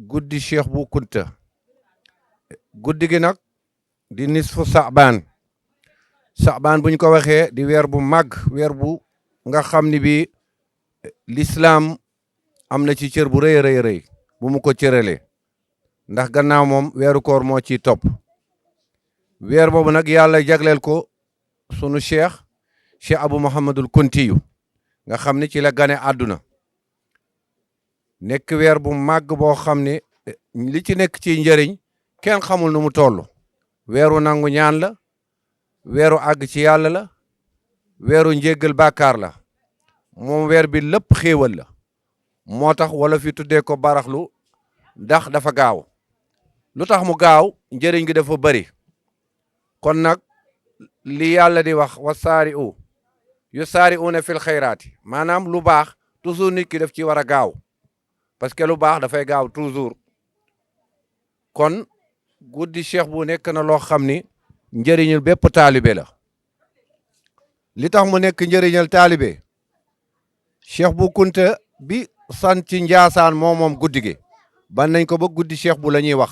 guddi Cheikh Bou Kounta guddi gi nag di nisfu saabaan buñ ko waxee di weer bu màgg weer bu nga xam ni bi l'islam am na ci cër bu rëy rëy rëy bu mu ko cëralee ndax gannaaw moom weeru koor moo ciy topp weer boobu nag yàlla jagleel ko sunu cheikh Abou Mouhamadul Kountiyu nga xam ni ci la gane àdduna nekk weer bu màgg boo xam ne li ci nekk ci njëriñ kenn xamul nu mu toll weeru nangu ñaan la weeru àgg ci yàlla la weeru njéggal bàkkaar la moom weer bi lépp xéewal la moo tax wala fi tuddee ko baraxlu ndax dafa gaaw lu tax mu gaaw njëriñ gi dafa bari kon nag li yàlla di wax wasaari'u yusaari'uuna fil xayraati maanaam lu baax toujours nit ki daf ci war a gaaw parce que lu baax dafay gaaw toujours kon guddi Cheikh bu nekk na loo xam ni njëriñul bépp taalibe la li tax mu nekk njëriñal taalibe Cheikh Bou Kounta bi sant ci Njaasaan moom guddi gi ban nañ ko ba guddi Cheikh bu la ñuy wax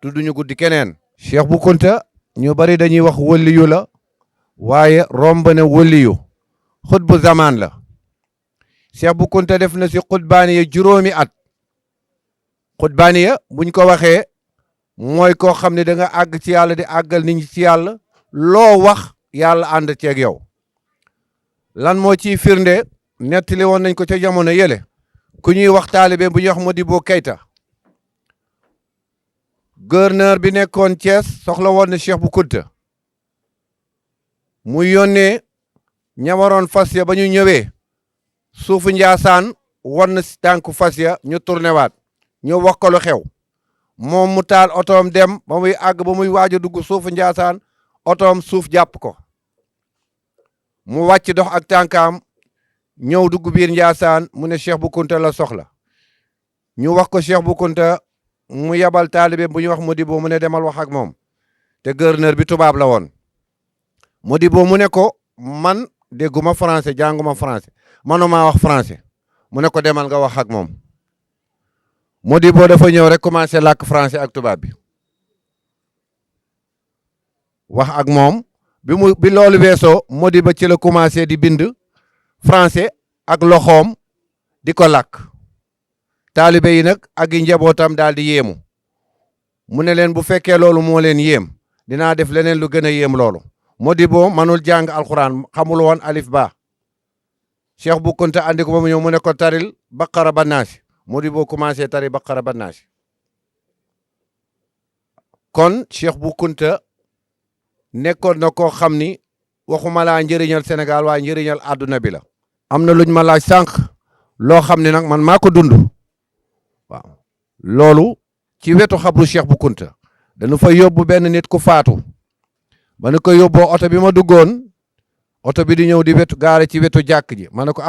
tudduñu guddi keneen Cheikh Bou Kounta ñu bari dañuy wax wëliyu la waaye romb na wëliyu xutbu zamaan la Cheikh Bou Kounta def na si xutbaaniya juróomi at xutbaaniya buñ ko waxee mooy koo xam ne da nga àgg ci yàlla di àggal nit ñi ci yàlla loo wax yàlla ànd ceeg yow lan moo ciy firnde nettali woon nañ ko ca jamono yële ku ñuy wax taalibe bu ñuy wax Modibo Keïta gouverneur bi nekkoon Thiès soxla woon na Cheikh Bou Kounta mu yónnee ña waroon fas ya ba ñu ñëwee suufu Njaasaan won na si tànku fas ya ñu tourné waat ñu wax ko lu xew moom mu taal otoom dem ba muy àgg ba muy waaj a dugg suufu Njaasaan otoom suuf jàpp ko mu wàcc dox ak tànkaam ñëw dugg biir Njaasaan mu ne Cheikh Bou Kounta la soxla ñu wax ko Cheikh Bou Kounta mu yabal taalibe bu ñu wax Modibo mu ne demal wax ak moom te gouverneur bi tubaab la woon Modibo mu ne ko man dégguma français jànguma français manuma wax français mu ne ko demal nga wax ak moom Modibo dafa ñëw rek commencé làkk français ak tubaab bi wax ak moom bi loolu weesoo Modibo ci la commencé di bind français ak loxoom di ko làkk taalibe yi nag ak i njabootam daal di yéemu mu ne leen bu fekkee loolu moo leen yéem dinaa def leneen lu gën a yéem loolu Modibo manul jàng alxuraan xamul woon alif ba Cheikh Bou Kounta andi ko ba mu ñëw mu ne ko taril baqara ba naasi Modibo commencé tari baqara ba naasi kon Cheikh Bou Kounta nekkoon na koo xam ni waxuma laa njëriñal Sénégal waaye njëriñal àdduna bi la am na luñ ma laaj sànq loo xam ne nag man maa ko dund waaw loolu ci wetu xabru Cheikh Bou Kounta dañu fa yóbbu benn nit ku faatu ba nu ko yóbboo oto bi ma duggoon oto bi di ñëw di wetu gaare ci wetu jàkk ji ma ne ko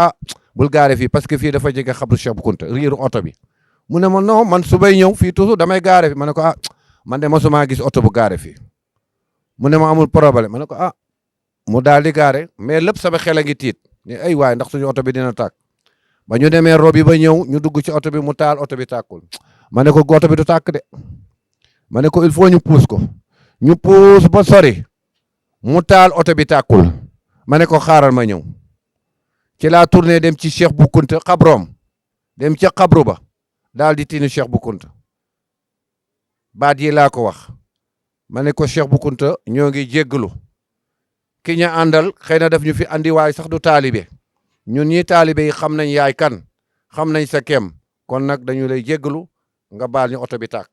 bul gaare fii parce que fii dafa jege xabru Cheikh Bou Kounta riiru oto bi mu ne ma non man su bay ñëw fii toujours damay gaare fi ma ne ko man de mosuma gis oto bu gaare fii mu ne ma amul problème ma ne ko mu daal di gaare mais lépp sama xel a ngi tiit ne ay waay ndax suñu oto bi dina tàkk ba ñu demee rob yi ba ñëw ñu dugg ci oto bi mu taal oto bi tàkkul ma ne ko oto bi du tàkk de ma ne ko il faut ñu puus ko ñu puus ba sori mu taal oto bi tàkkul ma ne ko xaaral ma ñëw ci laa tourné dem ci Cheikh Bou Kounta xabroom dem ca xabru ba daal di tiinu Cheikh Bou Kounta baat yi laa ko wax ma ne ko Cheikh Bou Kounta ñoo ngi jéggalu ki ñu àndal xëy na daf ñu fi andi waaye sax du taalibe ñun ñi taalibe yi xam nañ yaay kan xam nañ sa kem kon nag dañu lay jéggalu nga baal ñu oto bi tàkk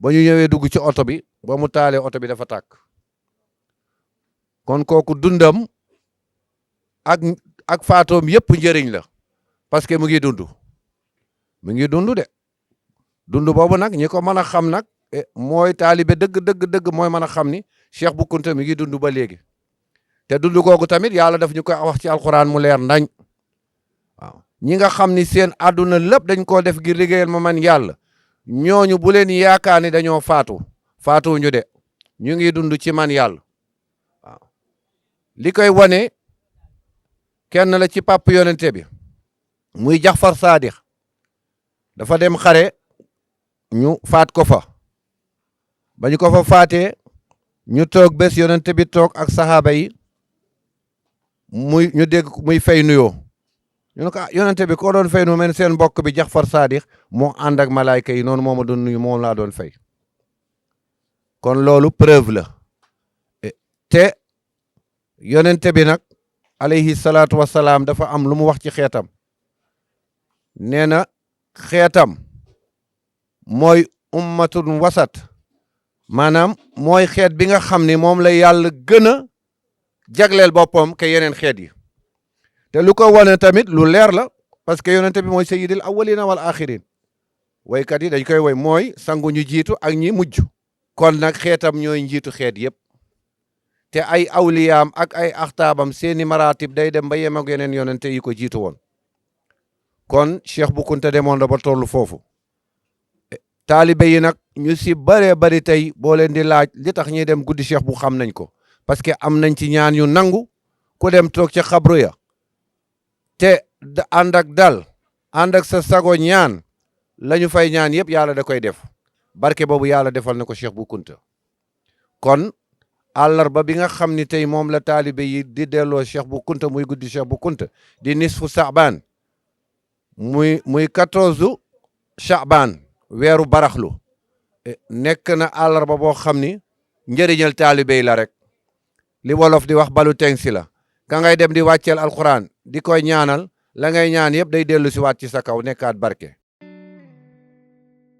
ba ñu ñëwee dugg ci oto bi ba mu taalee oto bi dafa tàkk kon kooku dundam ak faatoom yëpp njëriñ la parce que mu ngi dund de dund boobu nag ñi ko mën a xam nag mooy taalibe dëgg mooy mën a xam ni Cheikh Bou Kounta mi ngi dund ba léegi te dund googu tamit yàlla daf ñu koy wax ci alxuraan mu leer ndañ waaw ñi nga xam ni seen àdduna lépp dañ koo def ngir liggéeyal ma man yàlla ñooñu bu leen yaakaar ni dañoo faatuwuñu de ñu ngi dund ci man yàlla waaw li koy wane kenn la ci pàpp yonente bi muy Jaxfar Saadix dafa dem xare ñu faat ko fa ba ñu ko fa faatee ñu toog bés yonente bi toog ak saxaaba yi ñu dégg muy fay nuyoo ñu ne ko yonente bi koo doon fay nu mel seen mbokk bi Jaxfar Saadiq moo ànd ak malaayka yi noonu moo ma doon nuyu moom laa doon fay kon loolu preuve la te yonente bi nag alayhi salaatu wasalaam dafa am lu mu wax ci xeetam nee na xeetam mooy ummatun wasat maanaam mooy xeet bi nga xam ni moom la yàlla gën a jagleel boppam ke yeneen xeet yi te lu ko wane tamit lu leer la parce que yonente bi mooy sayyidil awwalina wal axirin waykat yi dañ koy woy mooy sangu ñu jiitu ak ñi mujj kon nag xeetam ñooy njiitu xeet yëpp te ay awliyaam ak ay axtaabam seeni maratib day dem ba yem ak yeneen yonente yi ko jiitu woon kon Cheikh Bou Kounta demoon na ba tollu foofu taalibe yi nag ñu si bëree bëri tey boo leen di laaj li tax ñuy dem guddi Cheikh bu xam nañ ko parce que am nañ ci ñaan yu nangu ku dem toog ca xabru ya te ànd ak dal ànd ak sa sago ñaan la ñu fay ñaan yëpp yàlla da koy def barke boobu yàlla defal na ko Cheikh Bou Kounta kon àllarba bi nga xam ni tey moom la taalibe yi di delloo Cheikh Bou Kounta muy guddi Cheikh Bou Kounta di nisfu Saabaan muy 14 Chaabaan weeru baraxlu nekk na àllarba boo xam ni njëriñal taalibe yi la rek li wolof di wax balu teng si la ka ngay dem di wàcceel alquran di koy ñaanal la ngay ñaan yëpp day dellu si waat ci sa kaw nekkaat barke